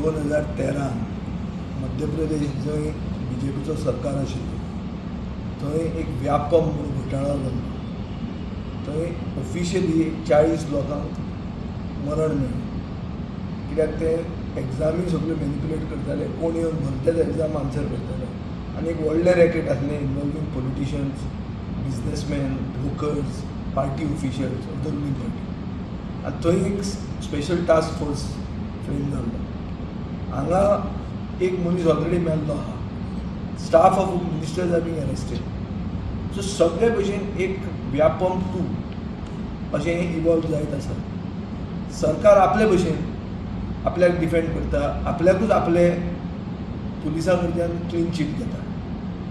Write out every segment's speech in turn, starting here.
2013 मध्य प्रदेश जंय बीजेपीचो सरकार आशिल्लो थंय एक व्यापम म्हणून घोटाळो जाल्लो. थंय ऑफिशियली 40 लोकांक मरण मेळ्ळें, कित्याक ते एग्जामी सगळ्यो मॅनिपुलेट करताले, कोण येवन भलतेच एग्जाम आन्सर करताले आनी एक व्हडलें रॅकेट आसलें involving politicians, businessman, brokers, party officials of the ruling party. आनी थंय एक स्पेशल टास्क फोर्स फ्रेम जाल्लो. हांगा एक मनीस ऑलरेडी मेल्लो आहा, staff of ministers are being arrested. So सगळे भशेन एक व्यापम टू अशें इवॉल्व जायत आसा. सरकार आपले भशेन आपल्याक डिफेंड करता, आपल्याकूच आपले पुलिसां कडच्यान क्लीन चीट घेता.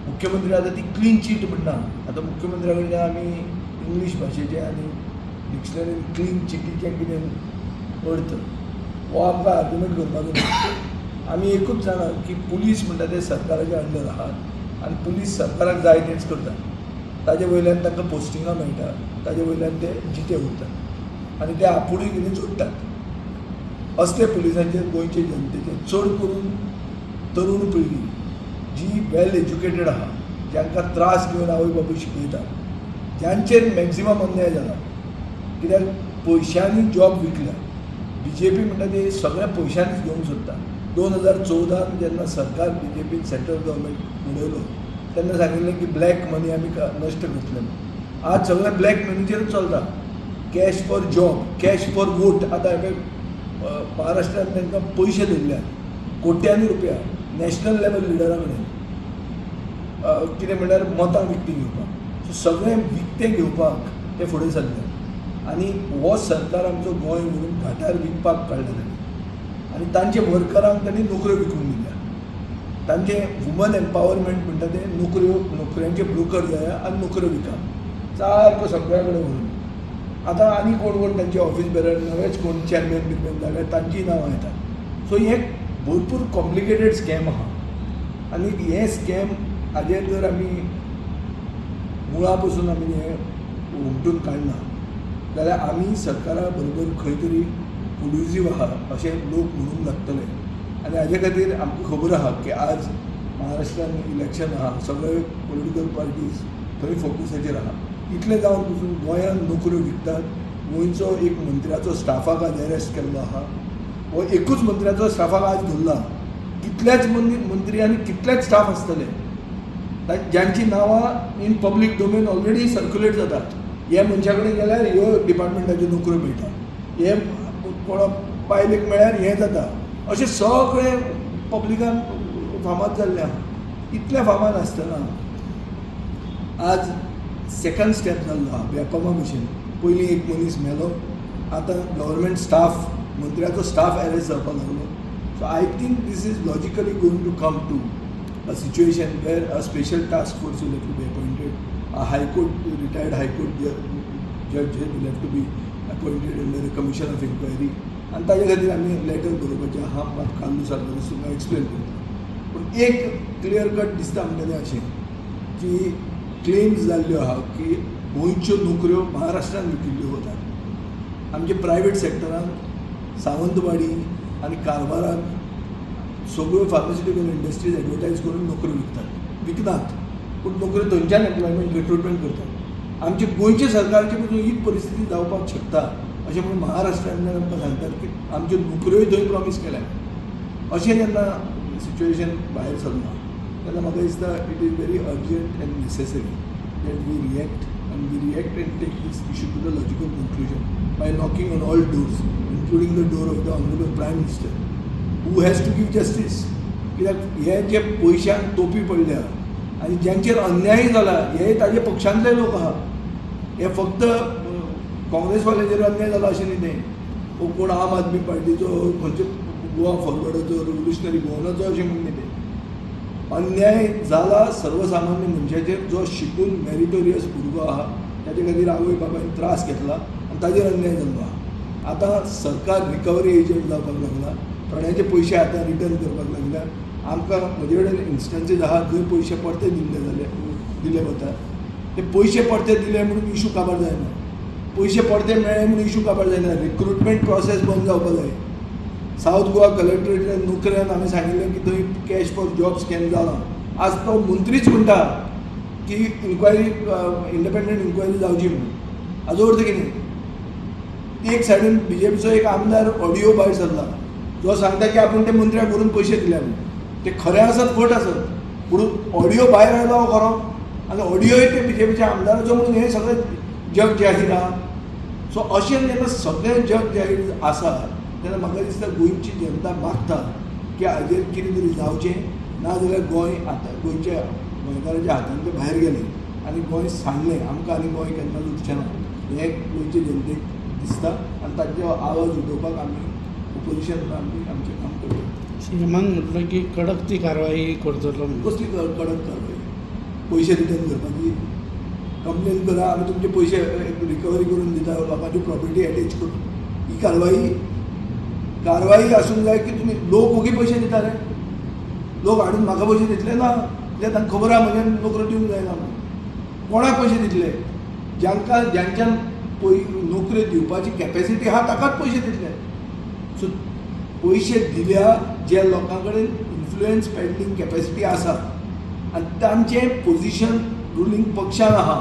मुख्यमंत्री आतां ती क्लीन चीट म्हणना. आतां मुख्यमंत्र्या कडल्यान आमी इंग्लीश भाशेचे आनी डिक्शनरीन क्लीन चिटीचें कितें अर्थ हो आमकां आर्ग्युमेंट करपाचो ना. आमी एकूच जाणा की पुलीस म्हणटा ते सरकाराच्या अंडर आहात आनी पुलीस सरकाराक जाय तेंच करता. ताजे वयल्यान तांकां पोस्टिंगां मेळटा, ताजे वयल्यान ते जिते उरतात आनी ते आपुणूय कितें जोडटात. असले पुलिसांचेर गोंयचे जनतेचे, चड करून तरूण पिळगी जी वेल एज्युकेटेड आहा, जांकां त्रास घेवन आवय बापूय शिकयता, जांचेर मॅक्झिमम अन्याय जाला, कित्याक पयशांनी जॉब विकल्या. बीजेपी म्हणटा ते सगळ्या पयशांनीच घेवंक सोदता. 2014 जेन्ना सरकार बीजेपीन सेंट्रल गव्हर्मेंट उडयलो तेन्ना सांगिल्लें की ब्लॅक मनी आमी नश्ट करतले. आज सगळें ब्लॅक मनीचेरूच चलता. Cash for job, cash for vote. आतां हांवें महाराष्ट्रांत तांकां पयशे दिल्ले, कोट्यांनी रुपया नॅशनल लेवल लिडरा कडेन, कितें म्हणल्यार मतां विकतीं घेवपाक. सो सगळें विकतें घेवपाक ते फुडें सरले आनी हो सरकार आमचो गोंय व्हरून घाटार विकपाक काडला तांणी आनी तांचे वर्करांक तांणी नोकऱ्यो विकून दिल्या. तांचे वुमन एम्पावरमेंट म्हणटा ते नोकऱ्यो, नोकऱ्यांचे ब्रोकर जाया आनी नोकऱ्यो विका सारको सगळ्या कडेन व्हरून. आतां आनी कोण कोण तांचे ऑफीस बेरर नवेच कोण चॅरमॅन बिरमॅन जाल्यार तांचीय नांवां येतात. सो हें भरपूर कॉम्प्लिकेटेड स्कॅम आहा आनी हें स्कॅम हाजेर जर आमी मुळा पसून आमी हें हुमटून काडना जाल्यार आमी सरकारा बरोबर खंय तरी कोल्युजीव आहा अशें लोक म्हणूंक लागतले. आनी हाजे खातीर आमकां खबर आहा की आज महाराष्ट्रान इलेक्शन आहा, सगळे पॉलिटिकल पार्टीज थंय फोकसाचेर आहा. इतलें जावन पसून गोंयांत नोकऱ्यो विकतात. गोंयचो एक मंत्र्याचो स्टाफाक आज अरेस्ट केल्लो आहा. हो एकूच मंत्र्याचो स्टाफाक आज धरला, कितलेच मंत्री आनी कितलेच स्टाफ आसतले ज्यांची नांवां in public domain already circulate जातात. हे मनशा कडेन गेल्यार ह्यो डिपार्टमेंटाच्यो नोकऱ्यो मेळटा, हे कोणा बायलेक मेळ्यार हें जाता, अशें सगळें पब्लिकान फामाद जाल्लें आहा. इतलें फामाद आसतना आज सेकंड स्टेप जाल्लो आहा व्यापमा भशेन. पयलीं एक मनीस मेलो, आतां गव्हर्मेंट स्टाफ, मंत्र्याचो स्टाफ अरेस्ट जावपाक लागलो. So I think this is logically going to come to a situation where a special task force will have to be appointed, a high court, retired high court judge will have to be appointed under a commission of inquiry. आनी ताजे खातीर आमी letter बरोवपाचें आहा. मात काल दिसाक तुमकां एक्सप्लेन करता. पूण एक क्लियर कट दिसता म्हणटा तें अशें की क्लेम्स जाल्ल्यो आहा की गोंयच्यो नोकऱ्यो महाराष्ट्रान विकिल्ल्यो वतात. आमचे प्रायवेट सेक्टरांत सावंतवाडी आनी कारवाराक सगळ्यो फार्मास्युटिकल इंडस्ट्रीज एडवर्टायज करून नोकऱ्यो विकतात, विकनात पूण नोकऱ्यो थंयच्यान एम्प्लॉयमेंट रिक्रुटमेंट करतात. आमचे गोंयचे सरकारची पसून हीच परिस्थिती जावपाक शकता अशें म्हणून महाराष्ट्रांतल्यान आमकां सांगतात की आमच्यो नोकऱ्योय थंय प्रॉमीस केल्या. अशें जेन्ना सिच्युएशन भायर सरलां तेन्ना म्हाका दिसता it is very urgent and necessary that we react and we react and take this issue to the logical conclusion by knocking on all doors, including the door of the honourable Prime Minister, who has to give justice. कित्याक हे जे पयशांक तोपी पडल्या आनी ज्यांचेर अन्याय जाला हे ताजे पक्षांतले लोक आहा. हे फक्त काँग्रेसवाल्याचेर अन्याय जाला अशें न्ही तें, वो कोण आम आदमी पार्टीचो, खंयचे गोवा फॉरवर्डाचो, रिव्होल्युशनरी गोवनाचो अशें म्हूण न्ही तें. अन्याय जाला सर्वसामान्य मनशाचेर, जो शिकून मेरिटोरियस भुरगो आहा, ताजे खातीर आवय बापायन त्रास घेतला आनी ताजेर अन्याय जाल्लो आहा. आतां सरकार रिकवरी एजंट जावपाक लागला. थोड्यांचे पयशे आतां रिटर्न करपाक लागल्या. आमकां म्हजे कडेन इन्स्टन्सीस आहा जंय पयशे परते दिल्ले जाले, दिले वता. ते पयशे परते दिले म्हणून इशू काबार जायना, पयशे परते मेळ्ळे म्हणून इशू काबार जायना. रिक्रुटमेंट प्रोसेस बंद जावपाक जाय. सावथ गोवा कलेक्टरेट नोकऱ्यान आमी सांगिल्लें की थंय कॅश फॉर जॉब स्कॅम जाला. आज तो मंत्रीच म्हणटा की इन्क्वायरी, इंडिपेंडंट इन्क्वायरी जावची म्हणून. हाजो अर्थ कितें? एक सायडीन बीजेपीचो एक आमदार ऑडियो भायर सरला, जो सांगता की आपूण ते मंत्र्याक व्हरून पयशे दिल्या म्हणून. ते खरें आसत, फट आसत, पूण ऑडियो भायर आयलो हो खरो आनी ऑडियोय ते बीजेपीच्या आमदाराचो म्हणून हें सगळें जग जाहीर आहा. सो अशें जेन्ना सगळें जग जाहीर आसा तेन्ना म्हाका दिसता गोंयची जनता मागता की हाजेर कितें तरी जावचें, ना जाल्यार गोंय आतां गोंयच्या गोंयकारांच्या हातांतलें भायर गेलें आनी गोंय सांडलें आमकां आनी गोंय केन्नाच उरचें ना हें गोंयचे जनतेक दिसता आनी तांचो आवाज उठोवपाक आमी ओपोजिशन आमी आमचें काम करता. सीएमान म्हटलं की कडक ती कारवाई करतलो म्हणून. कसली कडक कारवाई? पयशे रिटर्न करपाची? कंप्लेन करा, आमी तुमचे पयशे रिकवरी करून दिता, लोकांची प्रॉपर्टी एटॅच करून. ही कारवाई? कारवाई आसूंक जाय की तुमी लोक ओगी पयशे दिता रे. लोक हाडून म्हाका पयशे दितले ना, कित्याक तांकां खबर आहा म्हज्यान नोकऱ्यो दिवंक जायना म्हणून. कोणाक पयशे दितले? जांकां ज्यांच्यान नोकऱ्यो दिवपाची कॅपेसिटी आहा ताकाच पयशे दितले. सो पयशे दिल्या ज्या लोकां कडेन इन्फ्लुयन्स पेडलिंग कॅपेसिटी आसा आनी तांचें पोजिशन रुलींग पक्षान आहा,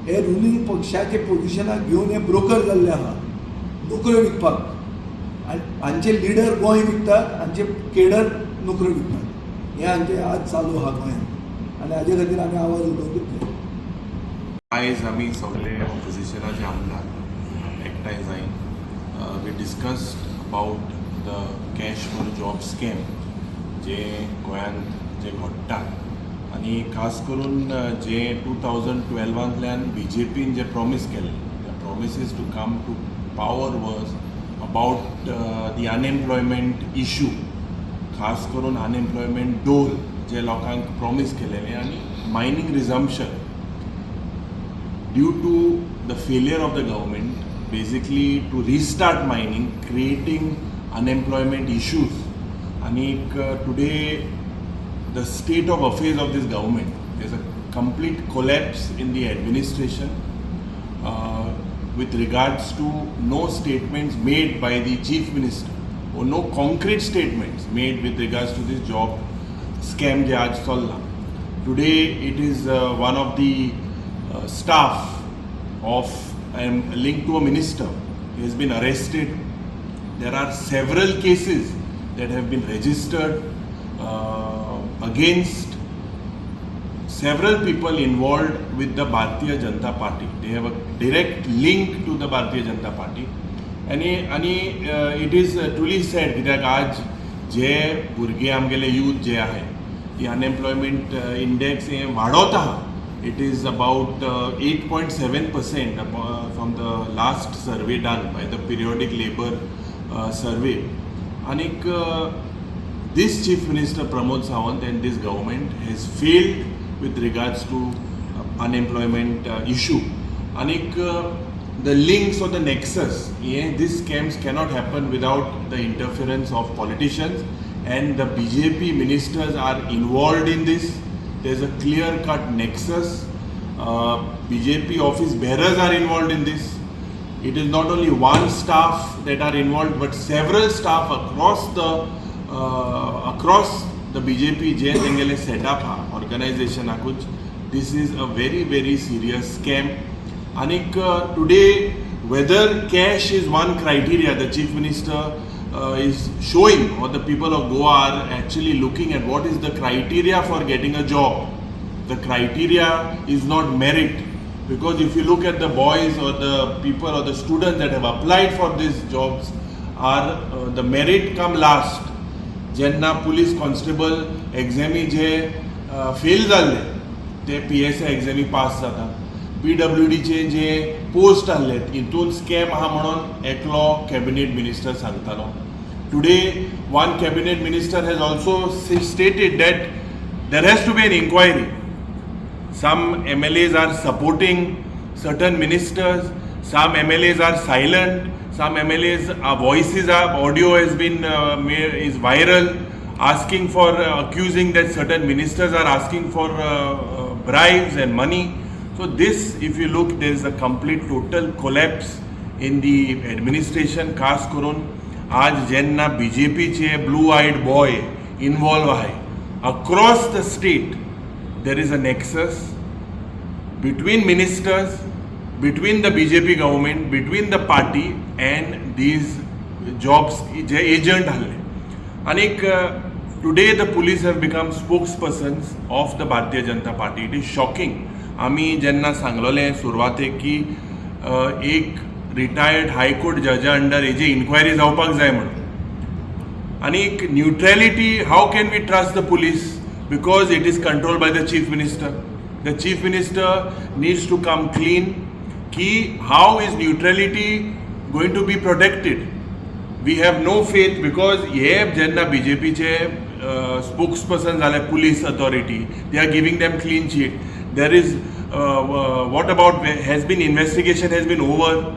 हे रुलींग पक्षाचे पोजिशनाक घेवन हे ब्रोकर जाल्ले आहा नोकऱ्यो विकपाक. आनी हांचे लिडर गोंय विकतात, हांचे केडर नोकऱ्यो विकतात. हें हांचें आज चालू आहा गोंयांत आनी हाजे खातीर आमी आवाज उठोवंकूच जाय. आयज आमी सगळे ऑपोजिशनाचे आमदार एकठांय जावन we discussed about the cash for job scam जे गोंयांत जे घडटा आनी खास करून जे 2012आंतल्यान बीजेपीन जे प्रॉमीस केल्लें, the promises to come to power was about the unemployment issue, खास करून अनएम्प्लॉयमेंट डोल जे लोकांक प्रॉमीस केलेलें आनी mining resumption. Due to the failure of the government basically to restart mining, creating unemployment issues. And today, the state of affairs of this government, there's a complete collapse in the administration with regards to no statements made by the chief minister or no concrete statements made with regards to this job scam जे आज चल्ला. Today it is one of the staff of linked to a minister. He has been arrested. There are several cases that have been registered against several people involved with the Bharatiya Janata Party. They have a direct link to the Bharatiya Janata Party. आनी it is truly sad कित्याक आज जे भुरगे आमगेले youth जे आहाय ती unemployment index हे वाडत आहा. It is about 8.7% from the last survey done by the periodic labour survey. आनीक this Chief Minister Pramod Sawant and this government has failed with regards to unemployment issue. आनीक the links or the nexus, yeah, these scams cannot happen without the interference of politicians, and the BJP ministers are involved in this. There's a clear cut nexus. BJP office bearers are involved in this. It is not only one staff that are involved, but several staff across the BJP जे तेंगेले setup हा, organisation आहाकूच. This is a very, very serious scam. आनीक today, whether cash is one criteria the chief minister is showing or the people of Goa are actually looking at, what is the criteria for getting a job? The criteria is not merit, because if you look at the boys or the people or the students that have applied for these jobs are the merit come last. जेन्ना police constable एग्जामी जे fail जाल्ले ते PSI एग्जामी pass जाता. पीडब्ल्यूडीचे जे post आहले हितून scam आहा म्हणून एकलो cabinet minister सांगतालो. Today one cabinet minister has also stated that there has to be an inquiry. Some MLAs are supporting certain ministers, some MLAs are silent, some MLAs voices are audio has been made, is viral, asking for accusing that certain ministers are asking for bribes and money. So this, if you look, there is a complete total collapse in the administration. खास करून आज जेन्ना बीजेपीचे blue eyed boy involve आहाय across the state, there is a nexus between ministers, between the BJP government, between the party and these jobs J agent आहले. आनीक today the police have become spokespersons of the Bharatiya Janata Party. It is shocking. आमी जेन्ना सांगलोलें सुरवातेक की एक retired high court जजा under हेजी enquiry जावपाक जाय म्हणून. आनीक neutrality, how can we trust the police? Because it is controlled by the chief minister. The chief minister needs to come clean की how is neutrality going to be protected? We have no faith, because हे जेन्ना बीजेपीचे spokes person जाले police authority, they are giving them clean chit. There is what about has been investigation has been over?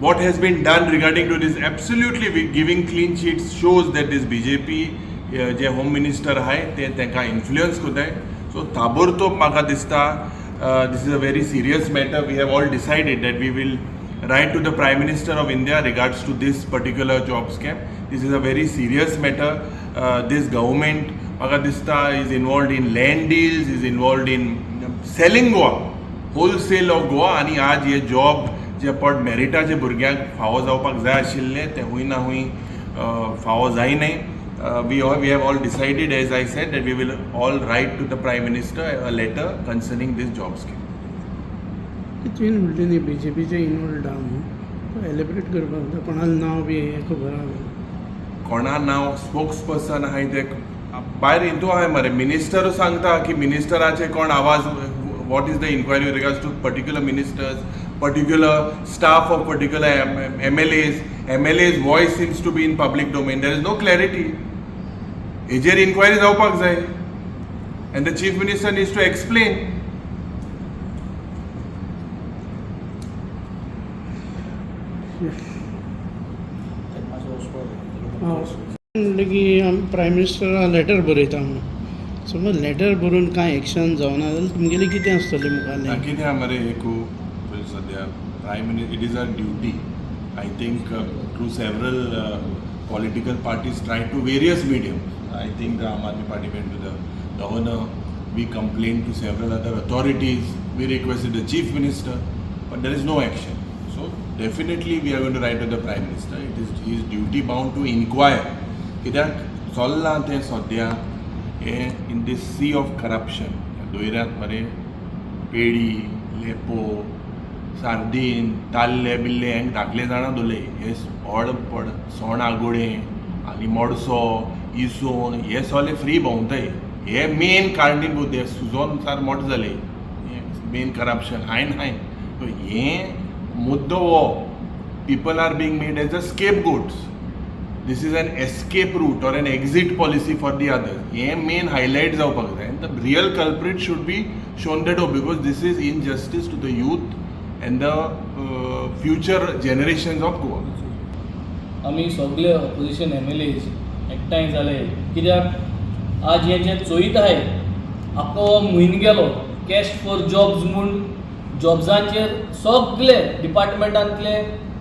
What has been done regarding to this? Absolutely giving clean sheets shows that this BJP J home minister आहाय ते तांकां influence करताय. So ताबडतोब म्हाका दिसता, this is a very serious matter. We have all decided that we will write to the Prime Minister of India regards to this particular job scam. This is a very serious matter. This government, म्हाका दिसता, is involved in land deals, is involved in selling Goa, wholesale of Goa. आनी आज हे job जे पट मेरिटाचे भुरग्यांक फावो जावपाक जाय आशिल्ले ते हूंय ना हूंय फावो जायनाय. We have all decided, as I said, that we will all write to the Prime Minister a letter concerning this job scheme. तुवें म्हणलें न्ही बीजेपीचे इनवॉल्ड आहा म्हणून, तो एलेबरेट करपाक जाय. कोणालें नांव बी हें खबर आहा? कोणा नांव स्पोक्स पर्सन आहाय ते भायर हितू आहाय मरे. मिनिस्टर सांगता की मिनिस्टराचे कोण आवाज, what is the inquiry regards to particular ministers, particular staff of particular MLAs? MLAs voice seems to be in public domain. There is no clarity. हेजेर इन्क्वायरी जावपाक जाय and the chief minister needs to explain. म्हणलें की आमी prime मिनिस्टराक letter बरयता म्हणून. समज letter बरोवन कांय एक्शन जावना जाल्यार तुमगेलें कितें आसतलें मुखारलें? कितें आहा मरे एकू सद्या prime minister, it is our duty. I think through several political parties try to various medium. I think the Aam Aadmi Party went to the governor, we complain to several other authorities, we requested the chief minister, but there is no action. So definitely we are going to write to the Prime Minister. It is he is duty bound to inquire. कित्याक चल्लां तें सद्या हें in this sea of corruption, दर्यांत मरे पेडी, लेपो, सार्दीन, ताल्ले बिल्ले हेंक धाकले जाणां दोले हे व्हड व्हड सोण, आगोळे आनी मोडसो, इसोण हे सगळे फ्री भोंवताय. हे मेन कारणीभूत. हे सुजोन सार मोठे जाले मेन करप्शन हायन हायन. हे मुद्दो हो, people are being made as a scapegoats. This is an escape route or an exit policy for the others. हे मेन हायलायट जावपाक जाय. The real culprit should be shown that, because this is injustice to the youth and the future generations of Goa. आमी सगळे opposition MLAs एकठांय जाले कित्याक आज हें जें चोयत आहाय, आख्खो हो म्हयनो गेलो, कॅश फॉर जॉब्स म्हूण जॉब्सांचेर सगळे डिपार्टमेंटांतले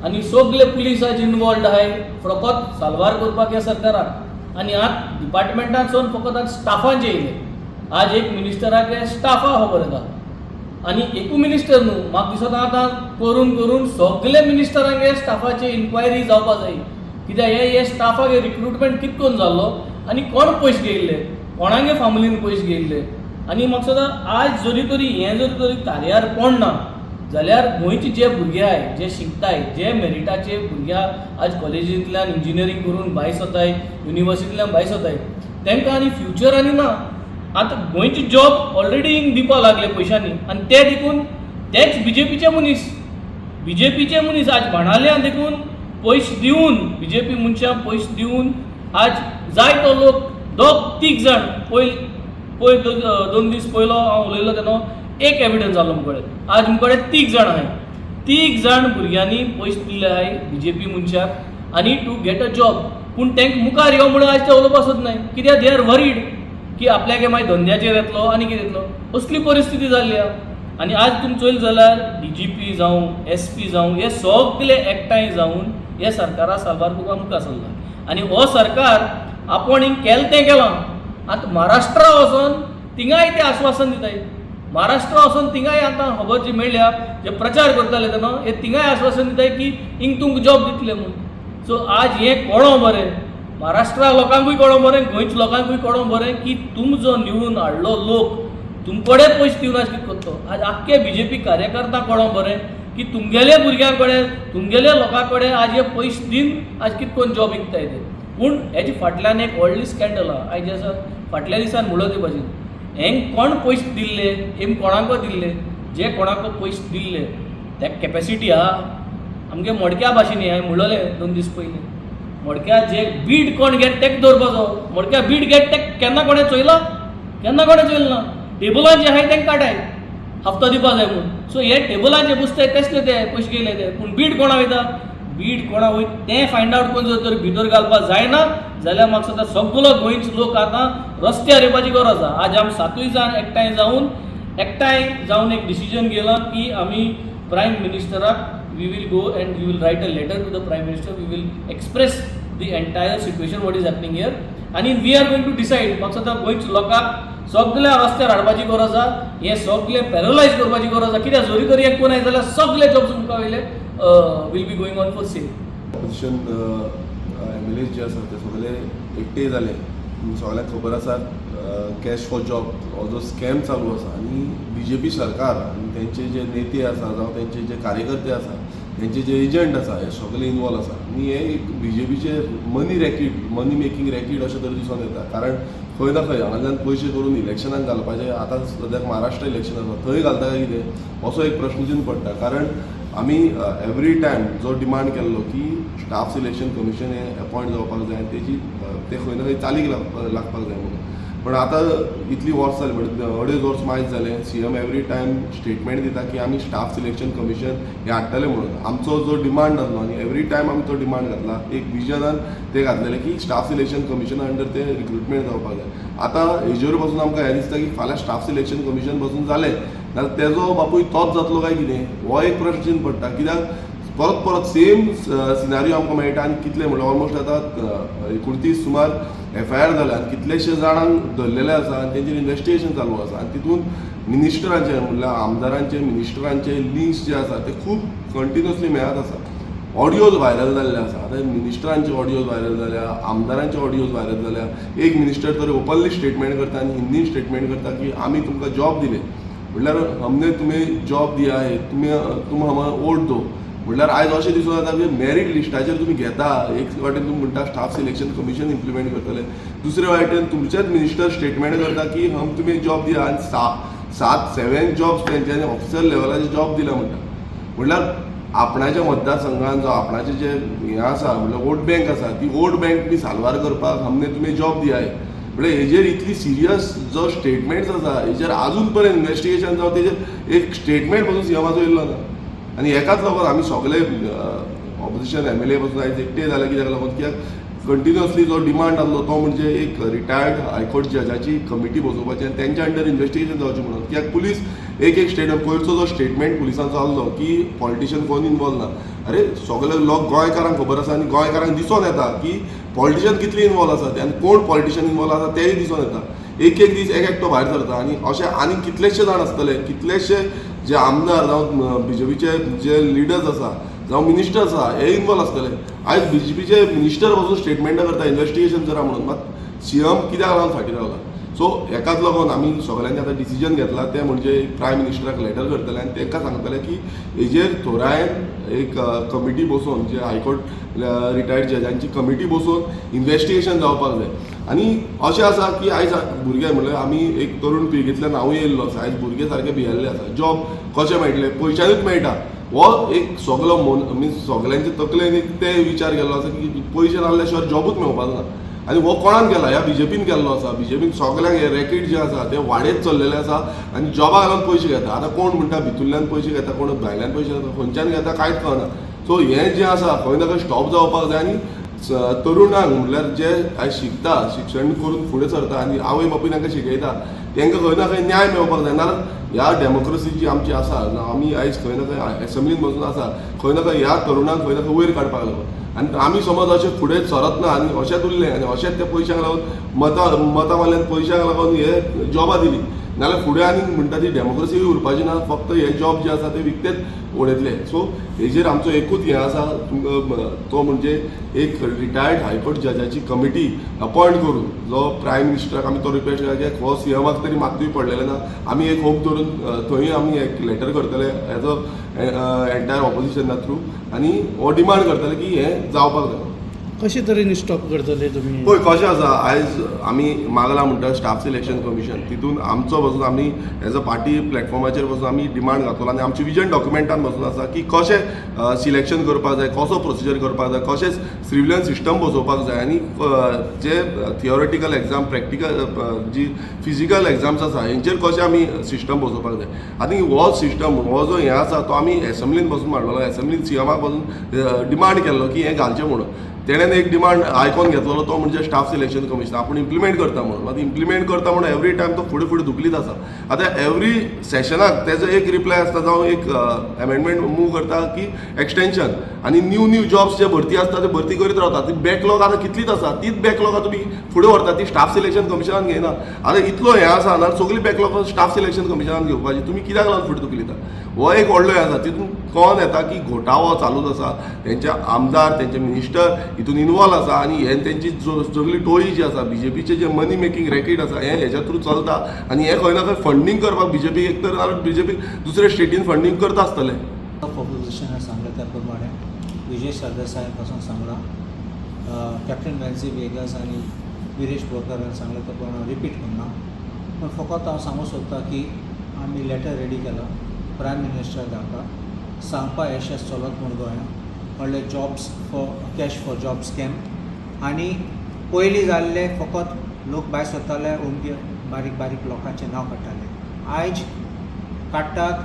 आनी सगळे पुलीस आज इनवॉल्ड आहाय फकत साल्वार करपाक ह्या सरकाराक. आनी आतां डिपार्टमेंटांसून फकत आतां स्टाफांचे येयले. आज एक मिनिस्टराक स्टाफा खबर येता आनी एकू मिनिस्टर न्हू, म्हाका दिसता आतां करून करून सगळे मिनिस्टरांगे स्टाफाची इन्क्वायरी जावपा जाय. कित्याक हे हे स्टाफाक रिक्रुटमेंट कित करून जाल्लो आनी कोण पयशे घेयल्ले, कोणागे फामिलीन पयशे घेयल्ले. आनी म्हाका दिसता आज जरी तरी हें जरी तरी तारयार पडना जाल्यार गोंयचे जे भुरगे आहाय, जे शिकताय, जे मेरिटाचे भुरगे आज कॉलेजींतल्यान इंजिनियरींग करून भायर सरताय, युनिवर्सिटींतल्यान भायर सरताय, तांकां आनी फ्युचर आनी ना. आतां गोंयचे जॉब ऑलरेडी हिंग दिवपा लागले पयशांनी आनी ते देखून तेच बीजेपीचे मनीस, बीजेपीचे मनीस आज बाणावल्यान देखून पयशे दिवन, बीजेपी मनशां पयशे दिवन आज जाय तो लोक दोग तीग जाण. पयर पयर 2 दीस पयलो हांव उलयलो तेन्ना एक एविडन्स जालो मुकडे. आज मुकडे तीग जाण आहाय. तीग जाण भुरग्यांनी पयशे दिल्ले आहाय बीजेपी मनशाक आनी टू गेट अ जॉब. पूण तांकां मुखार यो म्हणून आज ते उलोवपाक सोदनाय कित्याक they are worried की आपल्यागे मागीर धंद्याचेर येतलो आनी कितें येतलो. असली परिस्थिती जाल्ली आहा. आनी आज तुमी चोयले जाल्यार डीजीपी जावं, एसपी जावं, हे सगळे एकठांय जावन हे सरकारा साल्वार करपाक मुखार सरला आनी हो सरकार आपूण हिंग केलें तें केलां. आतां महाराष्ट्रा वचोन थिंगाय ते आश्वासन दिताय. महाराष्ट्रा वचोन थिंगाय आतां खबर जी मेळ्ळ्या, जे प्रचार करताले तेन्ना हे थिंगाय आश्वासन दिताय की हिंग तुमकां जॉब दितले म्हूण. सो आज हें कळों बरें महाराष्ट्रा लोकांकूय कळों बरें, गोंयच्या लोकांकूय कळों बरें की तुम जो निवडून हाडलो लोक तुमकडे पयशे दिवन आज कितें करतो. आज आख्खे बीजेपी कार्यकर्ता कळों बरें की तुमगेले भुरग्यां कडेन, तुमगेले लोकां कडेन आज हे पयशे दिवन आज कितें करून जॉब विकताय ते. पूण हेजे फाटल्यान एक व्हडली स्कँडल आहा. आयज आसा फाटल्या दिसान म्हणलो ते भाशेन हेंक कोण पयशे दिल्ले, हेम कोणाको दिल्ले, जे कोणाको पयशे दिल्ले तेका कॅपेसिटी आहा. आमगे मडक्या भाशेन हांवें म्हणलेलें 2 दीस पयलीं, मडक्या जे बीट कोण घेत तेका दवरपाचो. मडक्या बीट घेत तेक केन्ना कोणें चोयला? केन्ना कोणें चोयलें ना. टेबलान जे आहाय तेंका काडाय हप्तो दिवपा जाय म्हूण. सो हे टेबलान जे बसताय तेसले ते पयशे गेले ते. पूण बीट कोणा वयता, बीट कोणा वयता तें फायंड आवट करून जर तर भितर घालपा जायना जाल्यार म्हाका दिसता सगलो गोंयचो लोक आतां रस्त्यार येवपाची गरज आहा. आज आमी सातूय जाण एकठांय जावन एक डिसिजन घेयलां की आमी prime मिनिस्टराक we will go and we will write a letter to the Prime Minister. We will express the entire situation what is happening here आनी we are going to decide. म्हाका दिसता गोंयच्या लोकांक सगल्या रस्त्यार हाडपाची गरज आहा, हें सगळें पॅरलायज करपाची गरज आहा. कित्याक जरी तर हें कोण जाल्यार सगळे जॉब्स मुखा वयले will be going on for sale. Opposition MLA जे आसा ते सगळे एकटे जाले. सगळ्यांक खबर आसा कॅश फॉर जॉब हो जो स्कॅम चालू आसा आनी बीजेपी सरकार आनी तेंचे जे नेते आसा जावं तेंचे जे कार्यकर्ते आसा, तेंचे जे एजंट आसा, हे सगळे इनवॉल्व आसा. आनी हे एक बीजेपीचे money racket, money making racket अशें तरी दिसून येता, कारण खंय ना खंय हांगाच्यान पयशे करून इलेक्शनाक घालपाचे. आतां सद्याक महाराष्ट्र इलेक्शन आसा, थंय घालता काय कितें असो एक प्रश्न पडटा, कारण आमी एवरी टायम जो डिमांड केल्लो की स्टाफ सिलेक्शन कमिशन हें अपॉयंट जावपाक जाय आनी तेजी तें खंय ना खंय चालीक लागपाक जाय म्हणून. पण आतां इतली वर्स जाली, म्हणजे 2.5 वर्स मायज जालें, सीएम एवरी टायम स्टेटमेंट दिता की आमी स्टाफ सिलेक्शन कमिशन हें हाडटले म्हणून. आमचो जो डिमांड आसलो आनी एवरी टायम आमी तो डिमांड घातला, एक विजनान ते घातलेले की स्टाफ सिलेक्शन कमिशना अंडर ते रिक्रुटमेंट जावपाक जाय. आतां हेजेर पासून आमकां हें दिसता की फाल्यां स्टाफ सिलेक्शन कमिशन पासून जालें जाल्यार तेजो बापूय तोच जातलो काय कितें हो एक प्रश्न पडटा, कित्याक परत परत सेम सिनारियो आमकां मेळटा. आनी कितले म्हणल्यार ऑलमोस्ट आतां 29 सुमार एफआयआर जाल्या आनी कितलेशे जाणांक धरलेले आसा आनी तेंचेर इन्वेस्टिगेशन चालू आसा. आनी तितून मिनिस्टरांचे, म्हणल्यार आमदारांचे, मिनिस्टरांचे लिंक्स जे आसा ते खूब कंटिन्युअसली मेळत आसा. ऑडियोज व्हायरल जाल्ले आसा. आतां मिनिस्टरांचे ऑडियोज व्हायरल जाल्या, आमदारांचे ऑडियोज व्हायरल जाल्या. एक मिनिस्टर तर ओपनली स्टेटमेंट करता आनी हिंदीन स्टेटमेंट करता की आमी तुमकां जॉब दिले, म्हणल्यार हमने तुम्हें जॉब दिया है, तुमी तुम हमें वोट दो. म्हणल्यार आयज अशें दिसून येता की मेरीट लिस्टाचेर तुमी घेता. एक वाटेन तुमी म्हणटा स्टाफ सिलेक्शन कमिशन इम्प्लिमेंट करतले, दुसरे वाटेन तुमचेच मिनिस्टर स्टेटमेंट करता की हम तुम्हें जॉब दिया आनी सात सेवन जॉब्स तेंच्यांनी ऑफिसर लेवलाचे जॉब दिला म्हणटा. म्हणल्यार आपणाच्या मतदारसंघान जो आपणाचे जे हें आसा, म्हणल्यार वोट बँक आसा, ती वोट बँक तुमी साल्वार करपाक हमने तुम्हें जॉब दिया है. म्हणल्यार हेजेर इतली सिरियस जो स्टेटमेंट्स आसा, हेजेर आजून पर्यंत इन्वेस्टिगेशन जावं तेजेर एक स्टेटमेंट पासून सीएमाचो येयल्लो ना. आनी हेकाच लागून आमी सगळे ऑपोजिशन एमएलए पासून आयज एकटे जाले. कित्याक लागून? कित्याक कंटिन्युअसली जो डिमांड आसलो तो म्हणजे एक रिटायर्ड हायकोर्ट जजाची कमिटी बसोवपाची आनी तेंच्या अंडर इन्वेस्टिगेशन जावचें म्हणून. कित्याक पुलीस एक एक स्टेटमेंट, पयरचो जो स्टेटमेंट पुलिसांचो आसलो की पॉलिटिशियन कोण इनवॉल्व ना, अरे सगळे लोक गोंयकारांक खबर आसा आनी गोंयकारांक दिसोन येता की पॉलिटिशियन कितले इनवॉल्व आसा ते आनी कोण पॉलिटिशियन इनवॉल्व आसा तेय दिसोन येता. एक एक दीस एक एकटो भायर सरता आनी अशे आनी कितलेशे जाण आसतले, कितलेशे जे आमदार जावं बीजेपीचे जे लिडर्स आसा जावं मिनिस्टर्स आसा हे इनवॉल्व आसतले. आयज बीजेपीचे मिनिस्टर पासून स्टेटमेंटां करता इन्वेस्टिगेशन करा म्हणून, मात सीएम कित्याक लागून फाटीं रावला? सो हेकाच लागून आमी सगळ्यांनी आतां डिसिजन घेतला तें म्हणजे प्रायम मिनिस्टराक लेटर करतले आनी तांकां सांगतले की हेजेर थोरायेन एक कमिटी बसोवन, जे हायकोर्ट रिटायर्ड जजांची कमिटी बसोवन इन्वेस्टिगेशन जावपाक जाय. आनी अशें आसा की आयज भुरगे, म्हणल्यार आमी एक तरुण पिळगेंतल्यान हांवूय येयल्लो आसा, आयज भुरगे सारके भियेल्ले आसा. जॉब कशें मेळटले? पयशानूच मेळटा हो एक सगलो मन मिन्स सगल्यांच्या तकलेन एक ते विचार केल्लो आसा की पयशे नासल्या शिवाय जॉबूच मेळपाचो ना. आनी हो कोणान केला? ह्या बीजेपीन केल्लो आसा. बीजेपीन सगल्यांक हे रॅकेट जे आसा ते वाडयत चल्लेले आसा आनी जॉबा घालून पयशे घेता. आतां कोण म्हणटा भितुल्ल्यान पयशे घेता, कोण भायल्यान पयशे घेता, खंयच्यान घेता कांयच कळना. सो हें जें आसा खंय ना खंय स्टॉप जावपाक जाय आनी तरुणांक म्हणल्यार जे आयज शिकता, शिक्षण करून फुडें सरता आनी आवय बापूय तांकां शिकयता, तांकां खंय ना खंय न्याय मेळपाक जाय. नाजाल्यार ह्या डेमोक्रेसी जी आमची आसा, आमी आयज खंय ना खंय एसेंब्लीन बसून आसा, खंय ना खंय ह्या तरुणांक खंय ना खंय वयर काडपाक लागून आनी आमी समज अशें फुडें सरत ना आनी अशेंच उरलें आनी अशेंच त्या पयशांक लागून मतां मारल्यान पयशांक लागून हे जॉबां दिली नाल्यार फुडें आनी म्हणटा ती डेमोक्रेसी उरपाची ना. फक्त हे जॉब जे आसा ते विकतेच उडयतले. सो हेजेर आमचो एकूच हें आसा तुमकां, तो म्हणजे एक रिटायर्ड हायकोर्ट जजाची कमिटी अपॉयंट करून जो प्रायम मिनिस्टराक आमी तो रिक्वेस्ट केला की हो सीएमाक तरी मात्तूय पडलेलें ना. आमी एक होप धरून थंय आमी एक लेटर करतले एज अ एंटायर ऑपोजिशना थ्रू आनी हो डिमांड करतले की हें जावपाक जाय. कशे तरेन स्टॉप करतले तुमी? पळय कशें आसा, आयज आमी मागला म्हणटा स्टाफ सिलेक्शन कमिशन, तितून आमचो बसून आमी एज अ पार्टी प्लॅटफॉर्माचेर बसून आमी डिमांड घातलो आनी आमचे विजन डॉक्युमेंटान बसून आसा की कशें सिलेक्शन करपाक जाय, कसो प्रोसिजर करपाक जाय, कशें सिविलियन सिस्टम बसोवपाक जाय आनी जे थियोरेटिकल एग्जाम, प्रॅक्टिकल जी फिजिकल एग्जाम्स आसा हेंचेर कशें आमी सिस्टम बसोवपाक जाय. आनी हो सिस्टम हो जो हें आसा तो आमी एसेंब्लीन बसून मांडलेलो, एसेंब्लीन सीएमाक बसून डिमांड केल्लो की हें घालचें म्हणून. तेणेन एक डिमांड आयकोन घेतलेलो, तो म्हणजे स्टाफ सिलेक्शन कमिशन आपूण इम्प्लिमेंट करता म्हणून. आतां इम्प्लिमेंट करता म्हणून एवरी टायम तो फुडें फुडें धुकलीत आसा. आतां एवरी सेशनाक तेजो एक रिप्लाय आसता जावं एक एमेंडमेंट मूव करता की एक्सटेंशन आनी न्यू न्यू जॉब्स जे भरती आसता ते भरती करीत रावता. ती बॅकलॉग आतां कितलीच आसा, तीच बॅकलॉग आतां तुमी फुडें व्हरता, ती स्टाफ सिलेक्शन कमिशनान घेयना. आतां इतलो हें आसा ना, सगळी बॅकलॉग स्टाफ सिलेक्शन कमिशनान घेवपाची, तुमी कित्याक लागून फुडें धुकलिता? हो एक व्हडलो हें आसा. तितून कोण येता की घोटाळो चालूच आसा, तेंचे आमदार, तेंचे मिनिस्टर हितून इनवॉल्व आसा आनी हे तेंची सगळी टोळी जी आसा, बीजेपीचे जे मनी मेकिंग रॅकेट आसा, हे हेज्या थ्रू चलता आनी हे खंय ना खंय फंडींग करपाक बीजेपी एक तर नाल्यार बीजेपी दुसरे स्टेटीन फंडींग करता आसतले. ऑफ ऑपोजिशनान सांगलें त्या प्रमाणे विजय सरदेसाय पासून सांगलां, कॅप्टन वेन्सी वेगस आनी विरेश बोरकारान सांगलें त्या प्रमाणे रिपीट करना, पूण फकत हांव सांगूंक सोदतां की आमी लेटर रेडी केला प्रायम मिनिस्टर धाडपाक, सांगपा अशें चलत म्हूण गोंयांत म्हणल्यार jobs for cash for job scam. आनी पयलीं जाल्ले फकत लोक भायर सरताले, अमके बारीक बारीक लोकांचें नांव काडटाले. आयज काडटात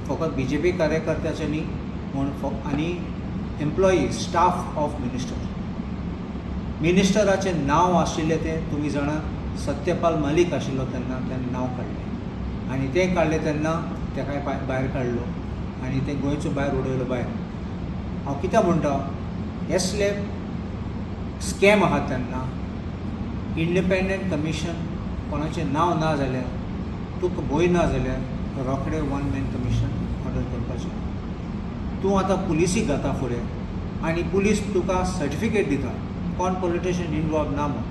फकत बीजेपी कार्यकर्त्याचे न्ही म्हूण आनी एम्प्लॉई स्टाफ ऑफ मिनिस्टर. मिनिस्टराचें नांव आशिल्लें तें तुमी जाणा, सत्यपाल मलीक आशिल्लो तेन्ना तेणें नांव काडलें आनी तें काडलें तेन्ना तेकाय भायर काडलो आनी तें गोंयचो भायर उडयलो भायर. हांव कित्याक म्हणटा, असले स्कॅम आहा तेन्ना इंडिपेंडंट कमिशन कोणाचें नांव ना जाल्यार, तुका भंय ना जाल्यार रोखडें वन मॅन कमिशन ऑर्डर करपाचें. तूं आतां पुलिसीक घाता फुडें आनी पुलीस तुका सर्टिफिकेट दिता कोण पॉलिटिशियन इनवॉल्व ना म्हूण.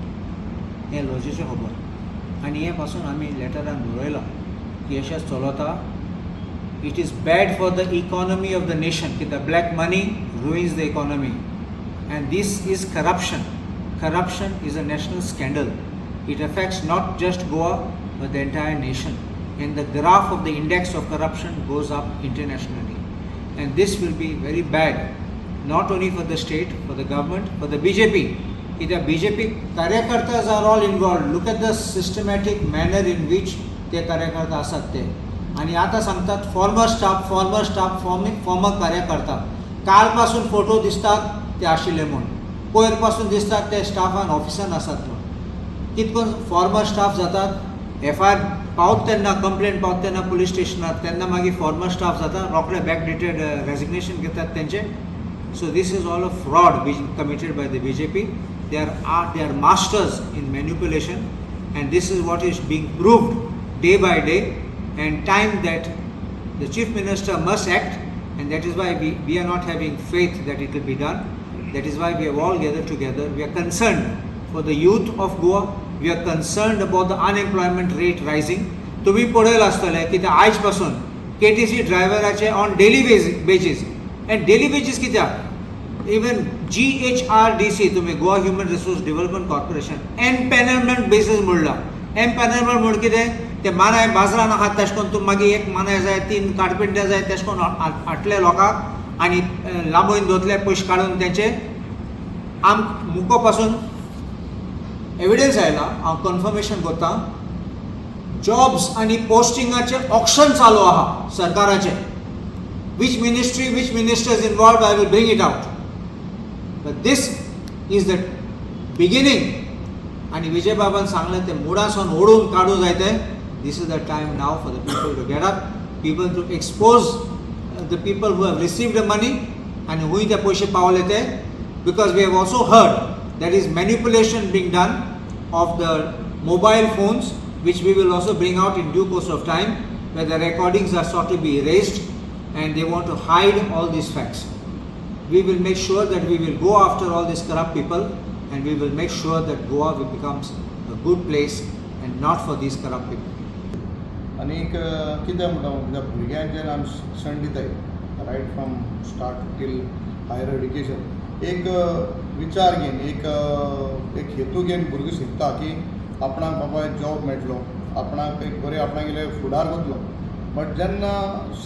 हें लजेचें खबर आनी हें पासून आमी लेटरान बरयलां की अशें चलता. It is bad for the economy of the nation कित्याक black money ruins the economy and this is corruption. Corruption is a national scandal. It affects not just Goa but the entire nation, and the graph of the index of corruption goes up internationally, and this will be very bad not only for the state, for the government, for the BJP. कित्याक BJP कार्यकर्ताज are all involved. Look at the systematic manner in which ते कार्यकर्ता आसात ते. आनी आतां सांगतात former staff, former staff, former कार्यकर्ता. काल पासून फोटो दिसतात ते आशिल्ले म्हूण, पयर पासून दिसतात ते स्टाफान ऑफिसान आसात म्हूण. कितकोन फॉर्मर स्टाफ जातात, एफ I R पावत तेन्ना, कंप्लेन पावत तेन्ना पुलीस स्टेशनार, तेन्ना मागीर फॉर्मर स्टाफ जाता, रोखडे बॅक डेटेड रेजिग्नेशन घेतात तेंचे. So this is all a fraud committed by the BJP. They are masters in manipulation, and this is what is being proved day by day, and time that the Chief Minister must act, and that is why we are not having faith that it will be done. That is why we have all gathered together. We are concerned for the youth of Goa. We are concerned about the unemployment rate rising. तुम्ही पळयलां आसतलें की ते आयज पासून KTC ड्रायव्हराचे on daily basis and daily basis कित्याक even GHRDC, तुमी Goa human resource development corporation, empanelment basis म्हणला. एमपॅनलमेंट म्हण कितें? ते मानाय बाजारान आहात तेश कोन्न तूं मागीर एक मानाय जाय, तीन कार्पेंटर जाय, तेश कोन्न हाडटले लोकांक आनी लांबोवन दवरतले पयशे काडून तेंचे. आम मुको पासून एविडन्स आयला, हांव कन्फर्मेशन करता, जॉब्स आनी पोस्टिंगाचें ऑक्शन चालू आहा सरकाराचें. Which ministry, which ministers involved, I will bring it out. But this is the beginning. आनी विजय बाबान सांगलें तें मुळासून ओडून काडूं जाय तें. This is the time now for the people to get up, people to expose the people who have received the money आनी खूंय ते पयशे पावले ते, because we have also heard that is manipulation being done of the mobile phones, which we will also bring out in due course of time, where the recordings are sought to be erased and they want to hide all these facts. We will make sure that we will go after all these corrupt people and we will make sure that Goa becomes a good place and not for these corrupt people. आनीक कितें म्हणटा, कित्याक भुरग्यांचेर आमी शिक्षण दिताय right from start till higher education, एक विचार घेवन, एक एक हेतू घेवन भुरगीं शिकता की आपणाक बाबा एक जॉब मेळटलो, आपणाक एक बरें आपणागेले फुडार जातलो. बट जेन्ना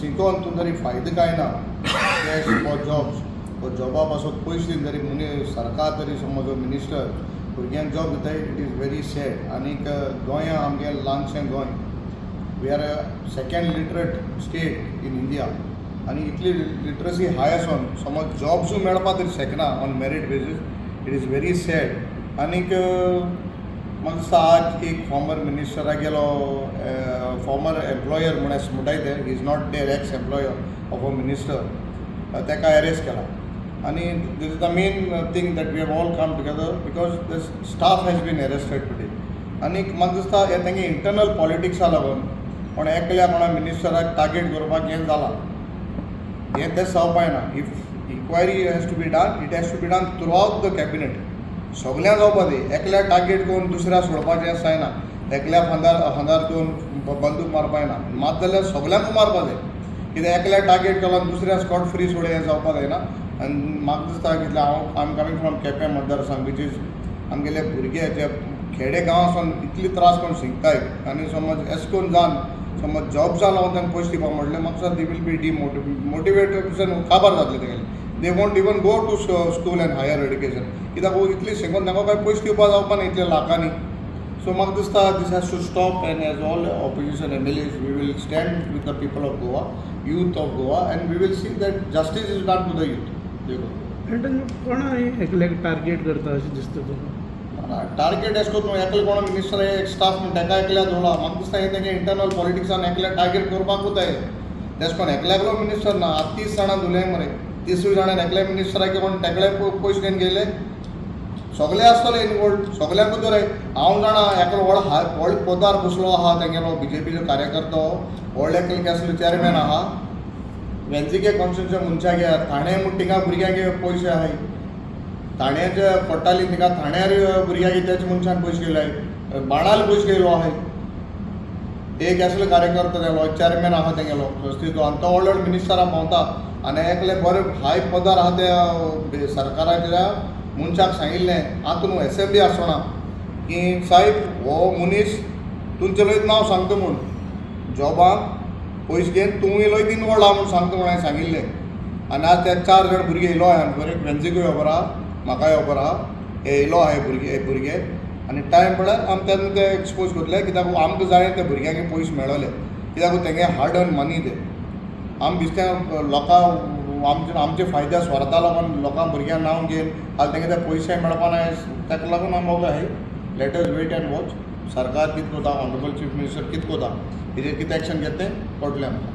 शिकोन तूं तरी फायदो कांय ना, कॅश फॉर जॉब्स, जॉबा पासत पयशे दिवन तरी मनीस सरकार तरी समज मिनिस्टर भुरग्यांक जॉब दिताय, it is very sad. आनीक गोंया आमगे ल्हानशें Goa, we are a second literate state in India, आनी इतली लिटरसी हाय आसून समज जॉब्सूय मेळपा तरी शकना on merit basis, it is very sad. आनीक म्हाका दिसता आज एक फॉर्मर मिनिस्टरा गेलो फॉर्मर एम्प्लॉयर म्हूण म्हणटाय ते, is not their ex employer of a minister, ताका अरेस्ट केला. आनी this is the main thing that we have all come together, because the staff has been arrested today. आनीक म्हाका दिसता हें तेंगे इंटरनल पॉलिटिक्सा लागून कोण एकल्या कोणा मिनिस्टराक टार्गेट करपाक हें जालां, हें तें जावपाक ना. If inquiry has to be done, it has to be done throughout the cabinet. सगळ्यां जावपा दी, एकल्या टार्गेट करून दुसऱ्या सोडपाचें जायना. एकल्या खांदार खांदार दवरून बंदूक मारपा जायना, मात जाल्यार सगल्यांकूच मारपा जाय. कित्याक एकल्या टार्गेट केलो आनी दुसऱ्या स्कॉट फ्री सोड, हें जावपा जायना. आनी म्हाका दिसता कितलें हांव, I am coming from Quepem मतदारसंघ, which is आमगेले भुरगे जे खेडे गांवांसून इतले त्रास करून शिकताय आनी समज एश करून जावन समज जॉब्सा लागून तांकां पयशे दिवपाक म्हणलें, म्हाका दिसता they will be demotivation काबार जातलें तेगेलें. They won't even go to school and higher education, कित्याक इतली शिकून तांकां कांय पयशे दिवपा जावपा ना इतले लाखांनी. सो म्हाका दिसता this has to stop, and as all opposition MLAs, we will stand with the people of Goa, youth of Goa, and we will see that justice is done to the youth. आनी कोणा एकल्याक target करता अशें दिसता तुका? Target एश करून एकले कोण मिनिस्टर एक स्टाफ म्हण ताका एकल्या दवरला, म्हाका दिसता हें तेंगे इंटरनल पॉलिटिक्सान एकल्या टार्गेट करपाकूच जाय. तेश कोण एकल्याकलो मिनिस्टर ना, आतां 30 जाणां धुले मरे, 30ूय जाणां एकल्या मिनिस्टराक कोण तेगळे पयशे घेवन गेले, सगळे आसतले इनवॉल्ड, सगळ्यांकूच दर. हांव जाणा एकलो व्हड हा व्हड पदार बसलो आहा तेंगेलो बीजेपीचो कार्यकर्तो, व्हडले एकले कसलो चेअरमॅन आहा वेंजिके कॉन्स्टिट्युशन मनशाक ठाणे म्हूण थिंगा भुरग्यांक पयशे आहाय, ठाण्याचे कोट्टाली थिंगा ठाण्यार भुरग्यांक त्याच्या मनशान पयशे घेयलाय, बाणाल पयशे घेयलो आहाय. एक असलो कार्यकर्तो तेगेलो चेअरमॅन आहा तेगेलो संस्थेचो, आनी तो व्हडलो व्हड मिनिस्टरां भोंवता आनी एकले बरे हाय पदार आहा त्या सरकाराच्या मनशाक सांगिल्लें, आतां न्हू एसेंब्ली आसतना की सायब हो मनीस तुमचें लयत नांव सांगता म्हूण जॉबाक पयशे घेवन तूं लयत इनवॉल्ड आहा म्हूण सांगता म्हूण हांवें सांगिल्लें. आनी आज ते 4 जाण भुरगे येयलो आहा, बरे वेंझीकूय खबर आहा, म्हाकाय खबर आहा, हे येयलो आहा भुरगे भुरगे आनी टायम पळ्यार आमी तेन्ना ते एक्सपोज करतले, कित्याक आमकां जाय ते भुरग्यांक पयशे मेळोले, कित्याक तेंगे हार्ड अर्न मनी ते. आमी बेश्टे लोकां आमचे आमचे फायद्या स्वार्था लागून लोकां भुरग्यांक नांव घेवन हाल तेंगे ते पयशे मेळपा ना, ताका लागून आमी वोगो आहाय. Let us wait and watch सरकार कितें करता, ऑनरेबल चीफ मिनिस्टर कितें करता, हेजेर कितें एक्शन घेता तें कळटलें आमकां.